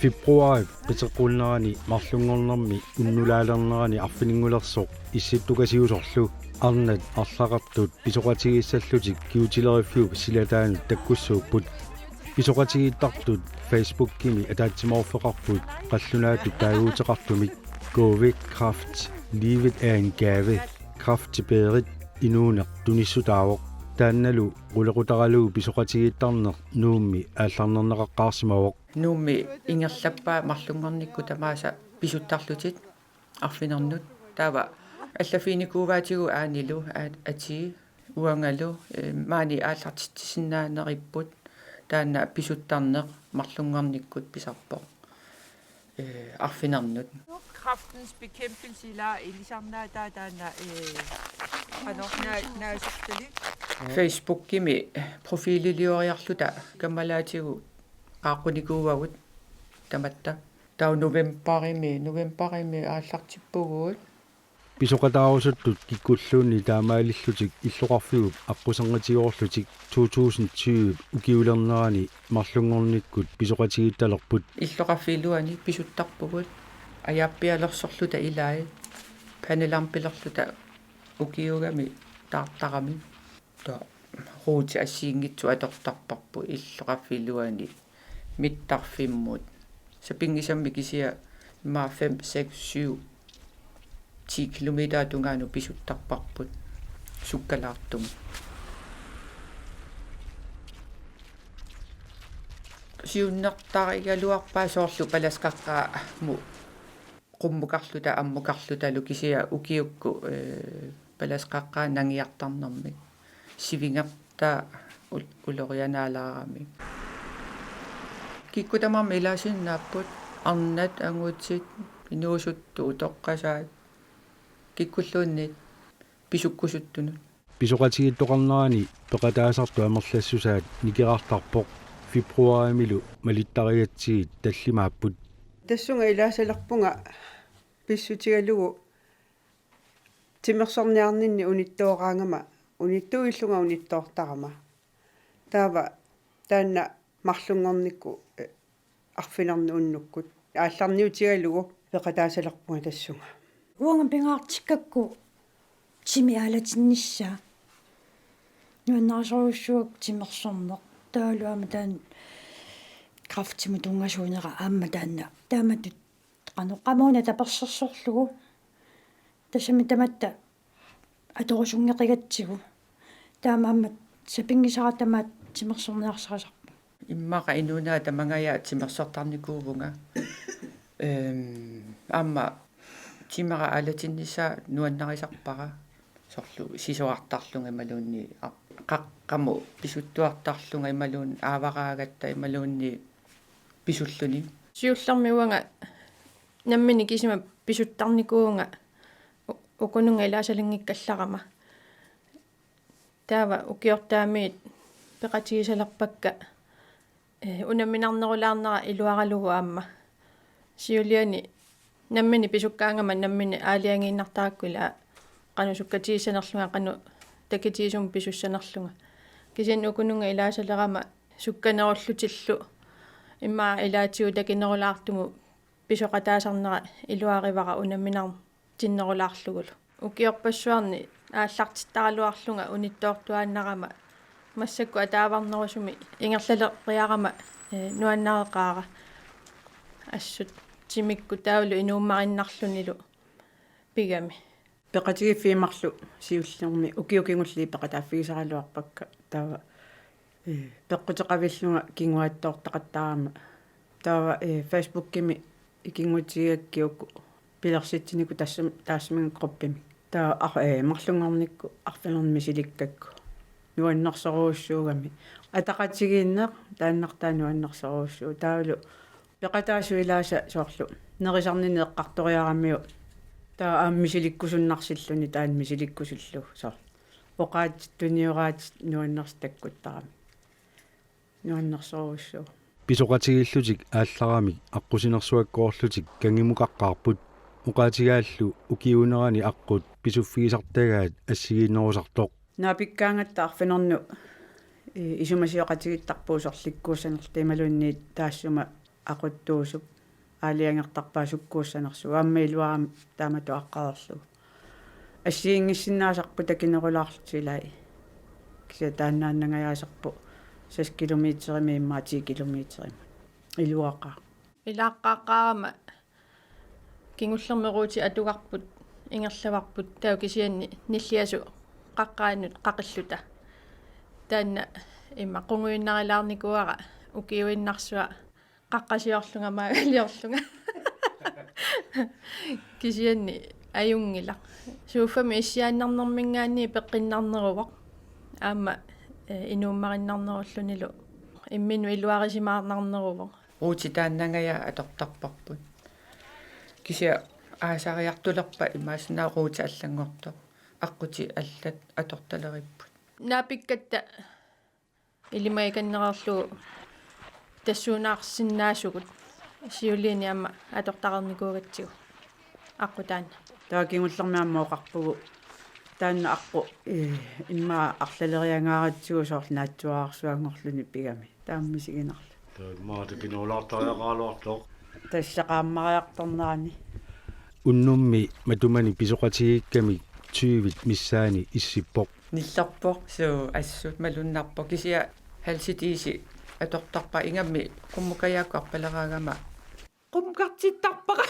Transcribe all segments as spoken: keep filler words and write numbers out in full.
Februaarip qiteqqunnerani marlunngornermi unnulaalernerani arfininngulersoq Issittukasiusorlu arnat arlaqartut pisoqatigiissallutik kigutileriviup silataanut takkussuupput. Pisoqatigiittartut Facebookimi ataatsimoorfeqarput qallunaatut taaguuteqartumik: Gåve, kraft, livet er en gave, kræft til bedre, inuuneq tunissutaavoq. Taannalu qulequtaralugu pisoqatigiittarneq Nuummi aallarnerneqaqqaarsimavoq. Nuummi ingerlappaa marlunngornikkut tamaasa pisuttarlutik arfinernut. Taava allaffiginikuuvaatigut Aanilu, Aa-, Atii, uangalu, eh, maani aallartitsisinnaanerupput, taanna pisuttarneq marlunngornikkut pisarpoq, eh, arfinernut. Kræftens Bekæmpelse ila ilisarnaataa taanna, eh, qanoq naa-, naasertalik. Facebookimi profililioriarluta kammalaatigut aaqqunikuuagut tamatta. Taava novembarimi, novembarimi aallartippugut. Pisoqataarusuttut kikkulluunniit taamaalillutik illoqarfiup aqquserngatigoorlutik to tusind tyve ukiulernerani marlunngornikkut pisoqatigiittalerput. Illoqarfiup iluani pisuttarpugut, ajaappialersorluta ilai, pandelampilerluta ukiugami taartarami. Taava ruuti assigiinngitsut atortarparput illoqarfiup iluani mittarfimmut. Sapinngisamik kisianni immaqa fem, seks, syv, ti kilometer tungaanut pisuttarparput sukkalaartumik. Siunnertarigaluarpaa soorlu palasqaqqaamut qummukarluta ammukarlutalu kisianni ukiukkut, eh, palasqaqqaat nangiartarnermik. Sivingertaa ul-, ulorianaalaaramik. Kikkut tamarmik ilaasinnaapput, arnat, angutit, inuusuttut, utoqqasaat, kikkulluunniit pisukkusuttunut. Pisoqatigiittoqarnerani peqataasartut amerlassusaat nikerartarpoq, februarimilu malittarigatsigit tallimaapput. Tassunga ilaasalerpunga pissutigalugu timersorniarninni unittooraangama unittuuillunga unittoortarama. Taava taanna marlunngornikkut, eh, arfineq-marlunnik unnukkut aallarniutigalugu peqataasalerpunga tassunga. Uanga pingaartikkakku timi aalatinnissaa. Nuannarisorujussuuakka timersorneq. Taavalu aamma taanna kræftimut tunngasuunera aamma taanna. Taamatut qanoq qamuuna tapersersorlugu. Tassami tamatta atorusunngeqigatsigu. Taamaammat sapinngisara tamaat timersorniarsarisarpunga. Immaqa inuuneq tamangajaat timersortarnikuuvunga. Ehm, aamma timera aalatinnissaa nuannarisarpara. Soorlu sisorartarlunga imaluunniit aq-, qaqqamut pisuttuartarlunga imaluunniit aavaraagatta imaluunniit pisulluni. Siullermik uanga nammineq kisima pisuttarnikuuvunga u-, ukununnga ilaasalinngikkallarama. Taava ukiortaamiit peqatigisalerpakka, eh, unamminarnerulaarnera iluaralugu aamma. Siuliani nammineq pisukkaangama nammineq aalajangiinnartarakku ilaa qanoq sukkatigissanerlunga, qanoq takitigisumik pisussanerlunga. Kisianni ukununnga ilaasalerama sukkanerullutillu immaqa ilaatigut takinerulaartumut pisoqataasarnera iluarivara unamminartinnerulaarlugulu. Ukiorpassuarni aallartittaraluarlunga unittoortuaannarama massakkut ataavarnerusumik ingerlaleriarama, eh, nuannareqaara. Assut timikkut taavalu inuummarinnarlunilu pigami. Peqatigiiffiit marluk siullermik ukiut kingulliit peqataaffigisaraluarpakka taava, eh, peqquteqavillunga kinguaattoortaqattaarama. Taava, eh, Facebookimi ikinngutigigakku pilersitsiniku tassam-, taassuma gruppimi. Taava ar-, eh, marlunngornikkut arfineq-marlunnik misilikkakku. Nuannersorujussuugami. Ataqatigiinneq taannartaa nuannersorujussuuvoq. Taavalu peqataasut ilaasa soorlu nerisarnini eqqartoriaramiuk. Taava aamma misilikkusunnarsilluni taanna misilikkusullugu soorlu. Oqaatsit tunioraatit nuannersut takkuttaramik. Nuannersorujussuuvoq. Pisoqatigiillutik aallaramik aqqusinersuakkoorlutik kangimukaqqaarput. Oqaatigaallu ukiuunerani aqqut pisuffigisartagaat assigiinnerusartoq. Naapikkaangatta arfinernut, eh, isumasioqatigiittarpugut sorlikkuussanerluta imaluunniit taassuma aquttuusup aalajangertarpaa sukkuussanersugut, aamma iluarami taamatut aqqareerlugu. Assigiinngissinnaasarput takinerulaarlutik ilaat. Kisianni taannaannangajaasarpoq seks kilometerimik immaqa ti kilometerimik. Iluaqaaq. Ilaaqqaaqqaarama kingullermik Ruuti atugarput ingerlavarput, taava kisianni nilliasu qaqqaanut qaqilluta. Taanna immaqa qungujunnarilaarnikuuara ukiuinnarsua qaqqasiorlunga maagaliorlunga. Kisianni ajunngilaq. Suuffami issiaannarnerminngaanniit peqqinnarneruvoq. Aamma, eh, inuummarinnarnerullunilu imminut iluarisimaarnarneruvoq. Ruuti taannangajaat atortarparput. Kisianni aasariartulerpat imaassinnaavoq Ruuti allanngortoq. Aqqutit allat atortaleripput. Naapikkatta ilimagikannereerlugu tassuunaarsinnaasugut siuliini aamma atortareernikuugatsigu aqqut taanna. Taava kingullermik aamma oqarpugut taanna aqqut, eh, immaqa arlaleriangaaratsigu soorlu naatsuararsuanngorluni pigami. Taama misiginarlugu. Taava immaqa takinerulaartariaqaraluartoq. Tassa qaammariartornerani. Unnummi matumani pisoqatigiikkamik tyvit missaanni issippoq. Nillerpoq, suu, assut malunnarpoq. Kisianni halsit iisit atortarpakka, ingammik qummukajaakkut arpaleraangama qummukartittarpara.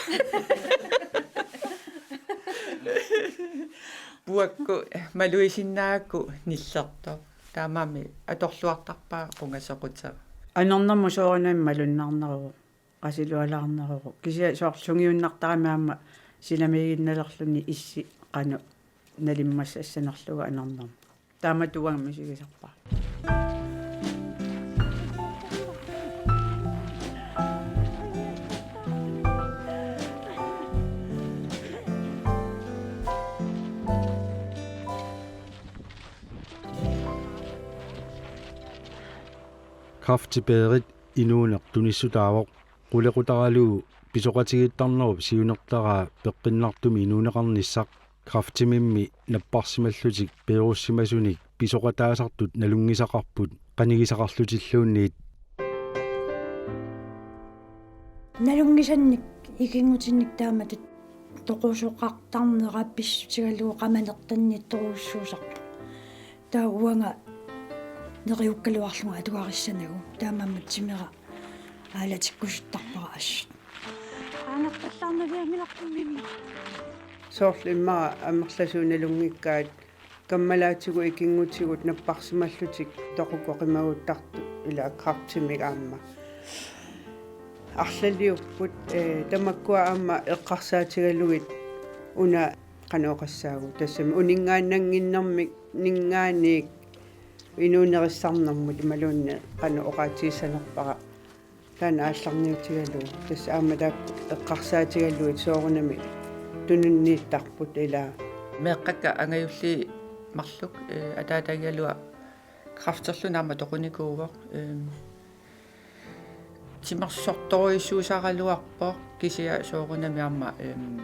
Puakkut maluisinnaagakku nillertoq. Taamaammat atorluartarpara qungasoqutera. Anernermut soorunami malunnarneruvoq, qasilualaarneruvoq. Kisianni soorlu sungiunnartarami aamma silamigiinnalerluni issi qanoq nalimmassassanerlugu anernermut. Taamatut uanga misigisarpara. Kræfti Berit inuuneq tunissutaavoq. Qulequtaralugu pisoqatigiittarnerup siunertaraa peqqinnartumik inuuneqarnissaq. Kræftimimmi napparsimallutik peerussimasunit pisoqataasartut nalunngisaqarput qanigisaqarlutilluunniit. Nalunngisannik ikinngutinnik taamatut toqusoqartarnera pissutigalugu qamanertanniittorujussuusarpoq. Taava uanga neriukkaluarlunga atugarissanagu, taamaammat timera aalatikkusuttarpara assut. Aanertallarnavianngilaq imminut. Soorlu immaqa amerlasuut nalunngikkaat kammalaatigut ikinngutigut napparsimallutik toqukkoqimaguttartut ilaa kræftimik aamma. Arlaliupput, eh, tamakkua aamma eqqarsaatigalugit una qanoq oqassaagut, tassami uninngaannannginnermik ninngaanniit inuunerissarnermut imaluunniit qanoq oqaatigissanerpara taanna aallarniutigalugu. Tassa aamma taakku eqqarsaatigalugit soorunami tununniittarput ilaa. Meeqqakka angajulliit marluk, eh, ataatagigaluaq kræfterluni aamma toqunikuuvoq. Ehm, timersortorujussuusaraluarpoq kisianni soorunami aamma, ehm,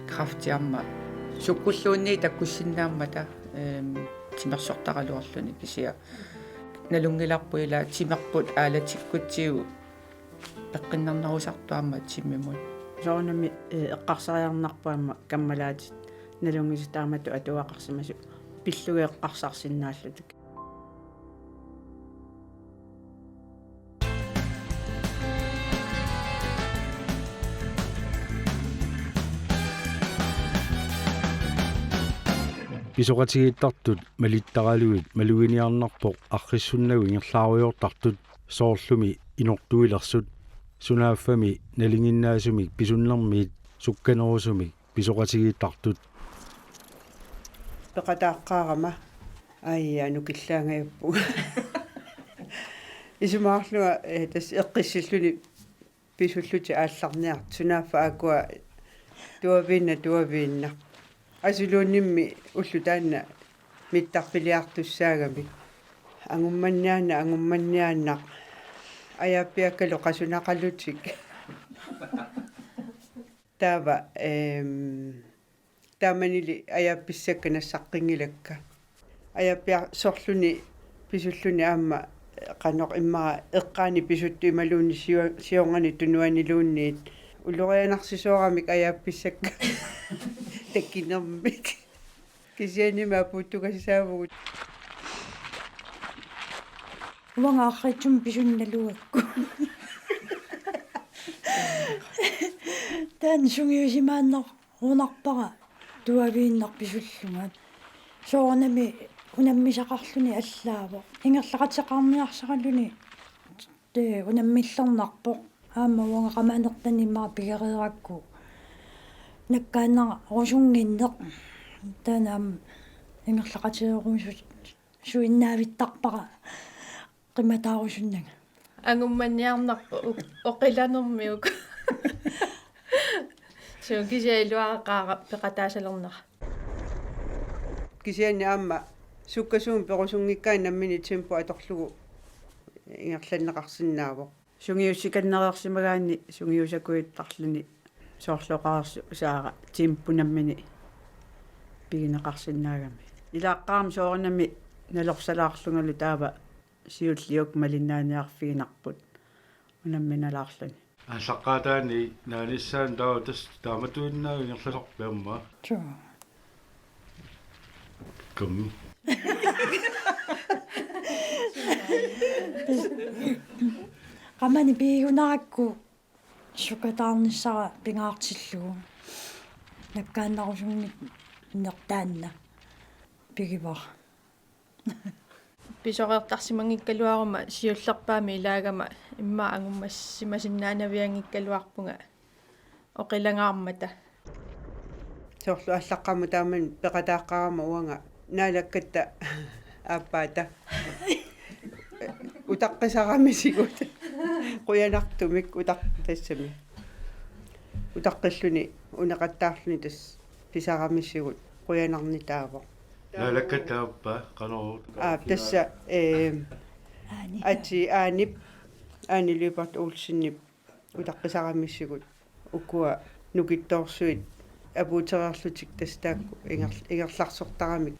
kræfti aamma sukkulluunniit takkussinnaammata, ehm, timersortaraluarluni kisianni nalunngilarput ilaa timerput aalatikkutsigu peqqinnarnerusartoq aamma timimut. Soorunami, eh, eqqarsariarnarpoq aamma kammalaatit nalunngisut taamatut atugaqarsimasut pillugit eqqarsarsinnaallutik. Pisoqatigiittartut malittaralugit maluginiarnarpoq arriissunnagu ingerlaarujoortartut, soorlumi inortuilersut, sunaaffami nalinginnaasumik pisunnermiit sukkanerusumik pisoqatigiittartut. Peqataaqqaarama aajuna killaangajappunga. Isumaqarlunga, eh, tassa eqqissilluni pisullutik aallarniartut, sunaaffa aakkua tuaviinnaq, tuaviinnaq. Asuluunimmi ulloq taanna mittarfiliartussaagamik. Angummanniaannaq, angummanniaannaq. Ajaappiakkalu qasunaqalutik. Taava, ehm, taamanili ajaappissakka nassaqqinngilakka. Ajaappiarsorluni pisulluni aamma Qanoq immaqa eqqaani pisuttu imaluunniit sio-, siornani tunuaniluunniit ulorianarsisooramik ajaappissakka takkinermik. Kisiannimi apuuttugassaavugut. Uanga arriitsumik pisunnaluakku. Taanna sungiusimaannaq unarpara tuaviinnaq pisullunga. Soorunami unammisaqarluni allaavoq. Ingerlaqateqarniarsaraluni tee unammillernarpoq. Aamma uanga qamanertani immaqa pigereerakku nakkaannarusunnginneq. Taanna aamma ingerlaqateerusuinnaavittarpara qimataarusunnanga. Angummanniarnarpoq u-, oqilanermiuk. Suu kisianni iluaqaara peqataasalernera. Kisianni aamma sukkasuumik perusunngikkaanni nammineq tempo atorlugu ingerlanneqarsinnaavoq. Sungiussikannereersimagaanni sungiusakujuttarluni soorlu oqareersoq Saara tempo nammineq pigineqarsinnaagami. Ilaaqqaarami soorunami nalorsalaarlungalu taava siulliit malinnaaniarfiginarput unamminalaarluni. Aallaqqaataani naanissaanut taava tassa taamatuinnaq ingerlasarpit aamma? Suu. Kom. Qamani piigunarakku sukkataarnissara pingaartillugu. Nakkaannarusunnginneq taanna pigivara. Pisoreertarsimanngikkaluaruma siullerpaamik ilaagama immaqa angummassimasinnaanavianngikkaluarpunga oqilangaarmata. Soorlu aallaqqaammut taamani peqataaqqaarama uanga Naalakkatta aappaata. Utaqqisaramisigut. Qujanartumik utaq-, tassami. Utaqqilluni uneqattaarluni tassa pisaramisigut qujanarnitaavoq. Naalakkatta aappa, qanorooq? Aap, tassa, ee, Aani. Ati Aanip, Aani Lyberth Olsenip utaqqisaramisigut ukua nukittoorsuit apuutereerlutik tassa taakku inger-, ingerlarsortaramik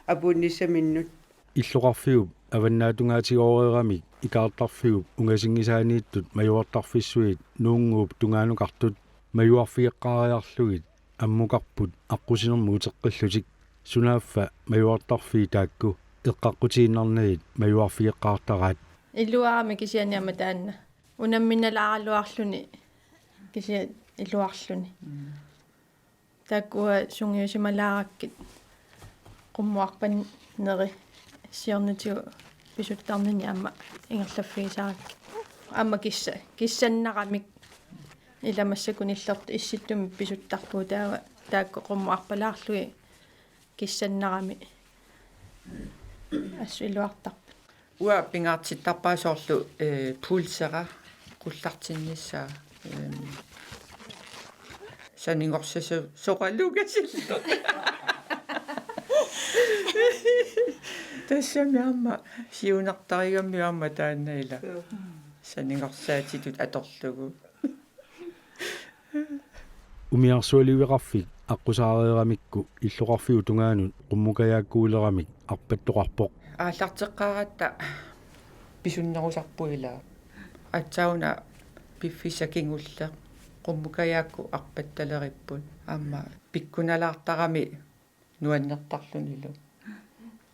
apuunnissaminnut. Illoqarfiup avannaatungaatigooriaramik ikaartarfiup ungasinngisaaniittut majuartarfissuit Nuunnguup tungaanukartut majuarfigeqqaariarlugit ammukarput aqqusinermut uteqqillutik. Sunaaffa majuartarfiit taakku eqqaqqutiinnarnagit majuarfigeqqaartaraat. Iluarami kisianni aamma taanna. Unamminalaaraluarluni kisianni iluarluni. Mm. Taakkua sungiusimalaarakkit qummuarpanneri siornatigut pisuttarnini aamma ingerlaffigisarakkit. Aamma kissa-, kissannaramik ila massakkut nillertut issittumik pisuttarpugut taava taakku qummuarpalaarlugit kissannaramik assut iluartarput. Uanga pingaartittarpara soorlu, eh, pulsera qullartinnissaa, ehm, sanigorsasoqalugasilluta. Tassami aamma siunertarigami aamma taanna ila. Joo. Sanigorsaatitut atorlugu. Umiarsualiveqarfik aqqusaareeramikku illoqarfiup tungaanut qummukajaakkuuleramik arpattoqarpoq. Aallarteqqaaratta pisunnerusarput ila. Aatsaat una piffissaq kingulleq qummukajaakkut arpattaleripput. Aamma pikkunalaartarami nuannertarlunilu.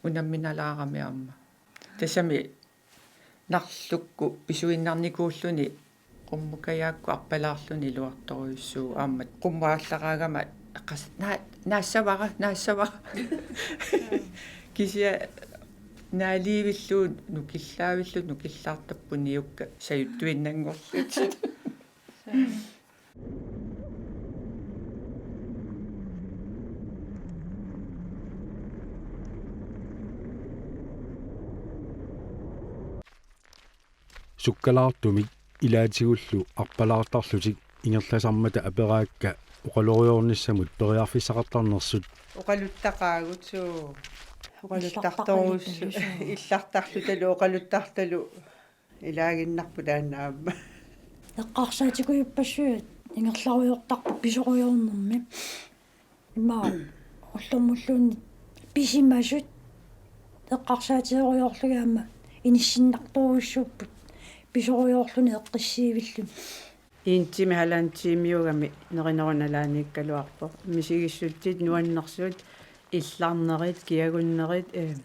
Unamminalaarami aamma. Tassami narlukkut pisuinnarnikuulluni qummukajaakkut arpalaarluni iluartorujussuuvoq aamma qummut aallaraagama eqqas-, naa-, naassavara, naassavara. Kisianni naaliivillugu nukillaavillugu nukillaartarput niukka sajuttuinnanngorlutik. Sukkalaartumik ilaatigullu arpalaartarlutik ingerlasarmata aperaakka oqaloriornissamut periarfissaqartarnersut. Oqaluttaqaagut suu. Oqaluttartorujussuuvoq. Illartaqaluttallu suu. Illartarlutalu oqaluttartalu. Ilaaginnarpoq taanna aamma. Eqqarsaatikujuppassuit ingerlarujoortarput pisorujoornermi. Immaqa ullormulluunniit pisimasut eqqarsaatigerujoorlugit aamma Inissinnartorujussuupput pisorujoorluni eqqissiivilluni. En time, halvanden time-ugami nerinerup nalaaniikkaluarpoq. Misigissutsit, nuannersut, illarnerit, kiagunnerit, eh,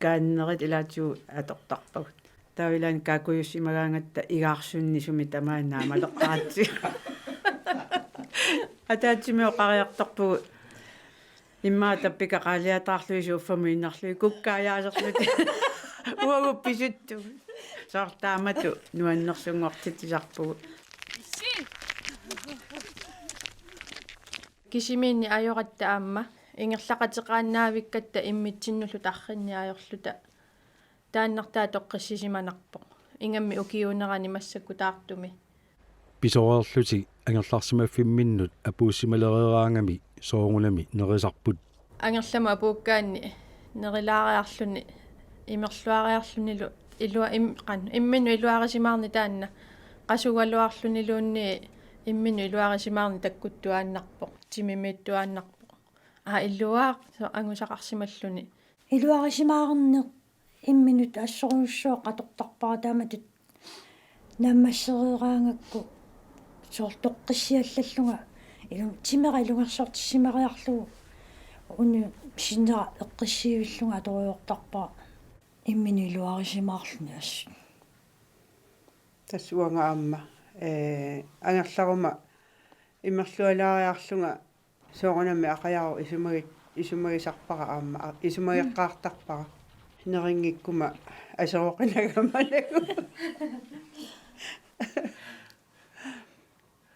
kaannerit ilaatigut atortarpagut. Taava ilaanni kaakujussimagaangatta igaarsunni sumi tamaani naamaleqqaratsigit. Ataatsimi oqariartorpugut. Immaqa tappikaqaaliataarlugit suuffami innarlugit kukkaajaaserlutik. Uagut pisuttugut. Soorlu taamatut nuannersunngortitsisarpugut. Kisimiinni ajoratta aamma ingerlaqateqaannaavikkatta immitsinnullu tarrinni ajorluta. Taannartaa toqqissisimanarpoq. Ingammik ukiuunerani massakkut taartumi. Pisoreerlutik angerlarsimaffimminnut apuussimalereeraangami soorunami nerisarput. Angerlamut apuukkaanni nerilaariarluni imerluariarlunilu ilua-, im-, qan-, imminut iluarisimaarneq taanna qasugaluarluniluunniit imminut iluarisimaarneq takkuttuaannarpoq, timimiittuaannarpoq. Aa, iluaaq, so-, angusaqarsimalluni. Iluarisimaarneq imminut assorujussuaq atortarpara taamatut naammassereeraangakku soorlu toqqissiallallunga ilum-, timera ilungersortissimariarlugu una sinnera eqqissiivillunga atorujoortarpara imminut iluarisimaarluni assut. Tassa uanga aamma, ee, angerlaruma imerlualaariarlunga soorunami aqajaruk isumagi-, isumagisarpara aamma, a-, isumageqqaartarpara. Nerinngikkuma aseroqinagamalagu.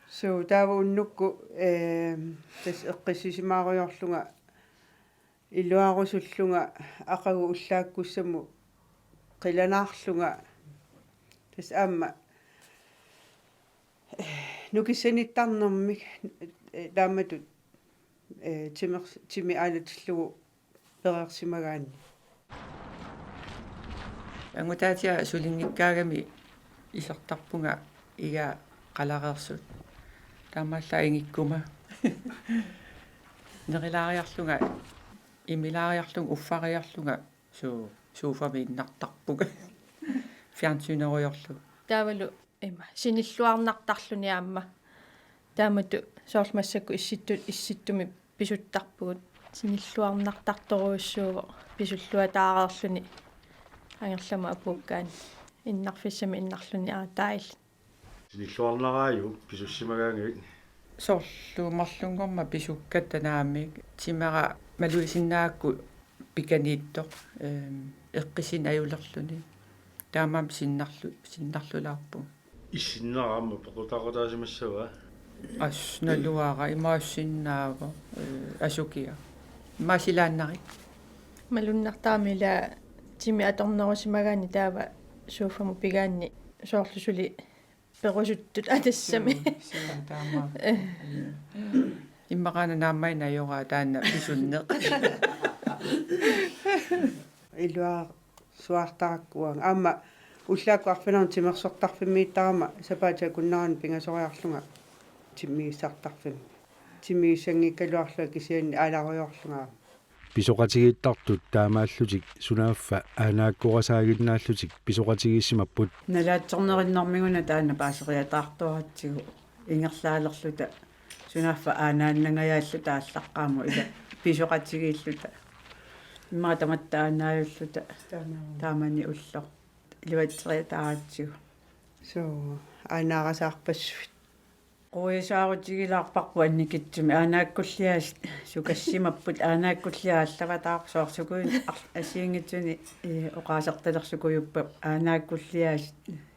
So, taava unnukkut, ee, tassa eqqissisimaarujoorlunga iluarusullunga aqagu ullaakkussamut qilanaarlunga. Tassa aamma, ee, nukissanittarnermik, ee, taamatut, ee, timer-, timi aalatillugu pereersimagaanni. Angutaatiga sulinngikkaangami isertarpunga igaa qalareersut. Taamaallaat ingikkuma. Nerilaariarlunga, imilaariarlunga, uffariarlunga, su-, suufami innartarpunga. Fjernsynerujoorlugu. Taavalu ima sinilluarnartarluni aamma. Taamatut soorlu massakkut issittut, issittumi pisuttarpugut. Sinilluarnartartorujussuuvoq pisulluataareerluni angerlamut apuukkaanni innarfissamik innarluni aataaillit. Sinilluarnaraajuk pisussimagaangavit? Soorlu marlunngormat pisukkatta naamik, timera malugisinnaagakku pikaniittoq, ehm, eqqissineq ajulerluni. Taamaammat sinnarlu-, sinnarlulaarpunga. Issinnera aamma pequtaaqutaasimassava? Assut naluara, imaassinnaavoq, eh, asukiaq. Imaasilaannarit. Malunnartarami ila timi atornerusimagaanni taava suuffamut pigaanni soorlu suli perusuttut atassami. Suu, suu, taama. Eh. Immaqaana naammagineq ajoraa taanna pisunneq. Iluarsuartarakku uanga. Aamma ullaakkut arfineq-marlunut timersortarfimmiittarama sapaatip akunnerani pingasoriarlunga timmigissartarfimmi. Timmigissanngikkaluarlunga kisianni aalarujoorlunga. Pisoqatigiittartut taamaallutik sunaaffa aanaakkorisaaginnaallutik pisoqatigiissimapput. Nalaatsornerinnermiguna taanna paaseriataartoratsigu ingerlaalerluta sunaaffa aanaannangajaalluta aallaqqaammut ila pisoqatigiilluta. Immaqa tamatta aanaajulluta. Taamaammat. Taamani ulloq. Iluatseriataaratsigu. Suu, aanaarasaarpassuit. Quiasaarutigilaarparput annikitsumik aanaakkulliaasut sukassimapput, aanaakkulliaat aallavataarput soorlu sukujuit ar-, assigiinngitsuni, eh, oqaasertalersukujupput aanaakkulliaasut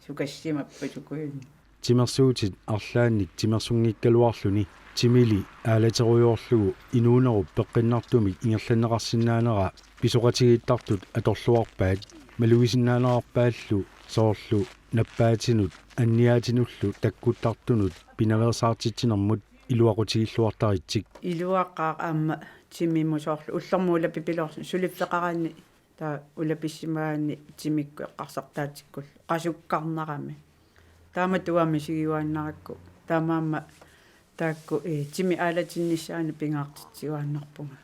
sukassimapput sukujuit. Timersuutit arlaannik timersunngikkaluarluni timili aalaterujoorlugu inuunerup peqqinnartumik ingerlanneqarsinnaanera pisoqatigiittartut atorluarpaat malugisinnaanerarpaallu soorlu nappaatinut anniaatinullu takkuttartunut pinaveersaartitsinermut iluaqutigilluartaritsik. Iluaqaaq aamma timimut soorlu ullormut ulapipiloorluni suliffeqaraanni taava ulapissimagaanni timikkut eqqarsartaatikkullu qasukkarnarami. Taamatut uanga misigiuaannarakku. Taamaammat taakku, eh, timi aalatinnissaannut pingaartitsiuaannarpunga.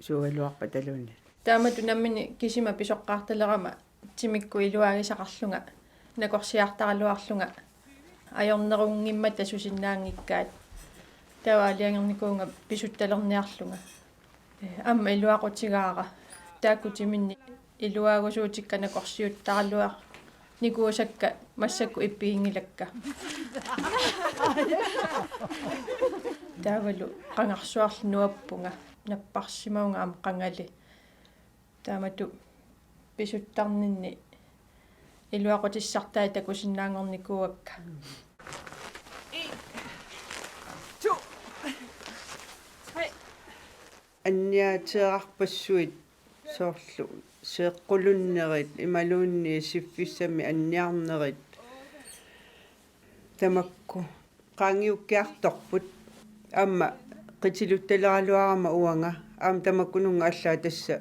Suugaluarpataluunniit. Taamatut nammineq kisima pisoqqaartalerama Timikkut iluaagisaqarlunga, nakorsiartaraluarlunga, ajornerunngimmata susinnaanngikkaat. Taava aalajangernikuuvunga pisuttalerniarlunga. Aamma iluaqutigaara. Taakku timinni iluaagusuutikka nakorsiuttaraluarnikuusakka massakkut ippiginngilakka. Taavalu qangarsuarli nuappunga. Napparsimavunga aamma qangali. Taamatut pisuttarninni iluaqutissartai takusinnaanngornikuuakka. Anniaateerarpassuit soorlu seeqqulunnerit imaluunniit siffissamik anniarnerit tamakku qaangiukkiartorput. Aamma qitiluttaleraluarama uanga. Aamma tamakkununnga allaat tassa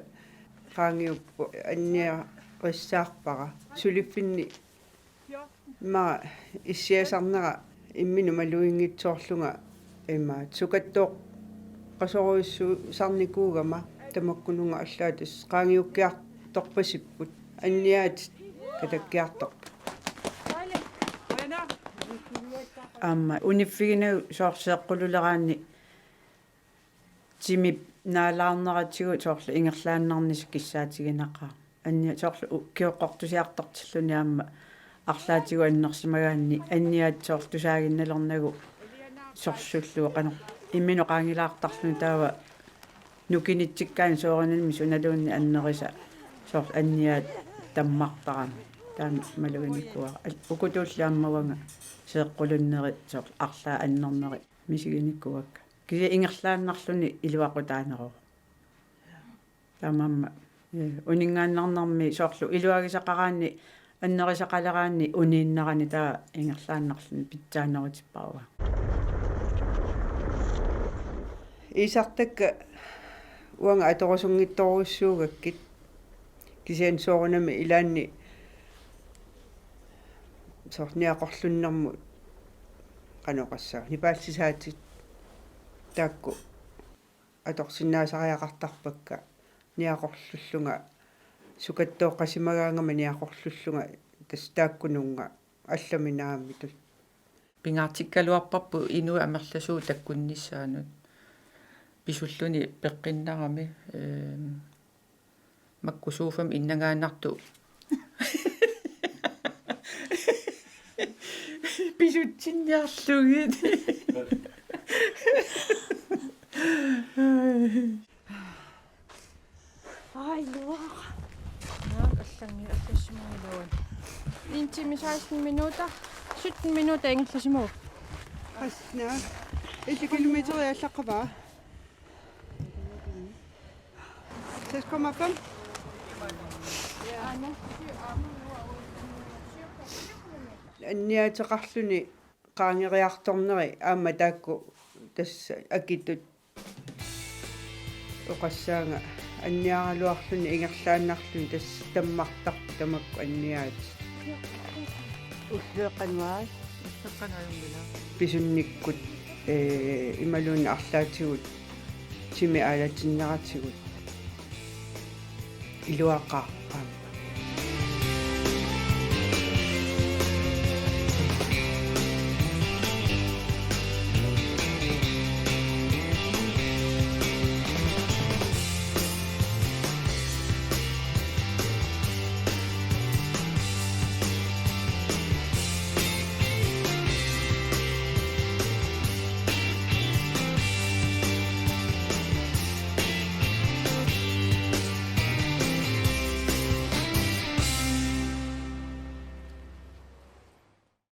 qaangiupput, anniarissaarpara. Suliffinni ima issiasarnera imminut maluginngitsoorlunga ima sukattooqqasorujussuusarnikuugama tamakkununnga allaat tassa qaangiukkiartorpasipput. Anniaatit katakkiartorput. Aamma uniffiginagu soorlu seeqqululeraanni timip naalaarneratigut soorlu ingerlaannarnissaq kissaatiginaqaaq. Annia soorlu u-, kioqqortusiartortilluni aamma arlaatigut annersimagaanni anniaat soorlu tusaaginnalernagu sorsullugu qanoq imminut qaangilaartarluni taava nukinitsikkaanni soorunami sunaluunniit annerisa soorlu anniaat tammartarami. Taama maluginikuuara. Al-, ukutulli aamma uanga seeqqulunnerit soorlu arlaat annernerit misiginikuuakka. Kisianni ingerlaannarluni iluaqutaaneruvoq. Taamaammat, ee, uninngaannarnermi soorlu iluaagisaqaraanni, annerisaqaleraanni uniinnarani taava ingerlaannarluni pitsaanerutipparpara. Iisartakka uanga atorusunngitsorujussuugakkit kisianni soorunami ilaanni soorlu niaqorlunnermut qanoq oqassaanga, nipaallisaatit taakku atorsinnaasariaqartarpakka niaqorlullunga sukattooqqasimagaangama niaqorlullunga tassa taakkununnga allamik naamitut. Pingaartikkaluarparput inuit amerlasuut takkunnissaannut pisulluni peqqinnarami, ehm, makku sofami innangaannartut pisutsinniarlugit. Ai, luaq. Naak allanngi-, allassimaguluan. En time seksten minutter. Sytten minutter ingerlasimavoq. Asna. Elleve kilometer allaqqavaa. Seks komma fem. Anniaateqarluni qaangeriartorneri aamma taakku tassa akitut oqassaanga anniaraluarluni ingerlaannarluni tassa tammartarput tamakku anniaatit. Ullueqqanuai. Ullueqqanuai ummila. Pisunnikkut, ee, imaluunniit arlaatigut timi aalatinneratigut iluaqaaq aamma.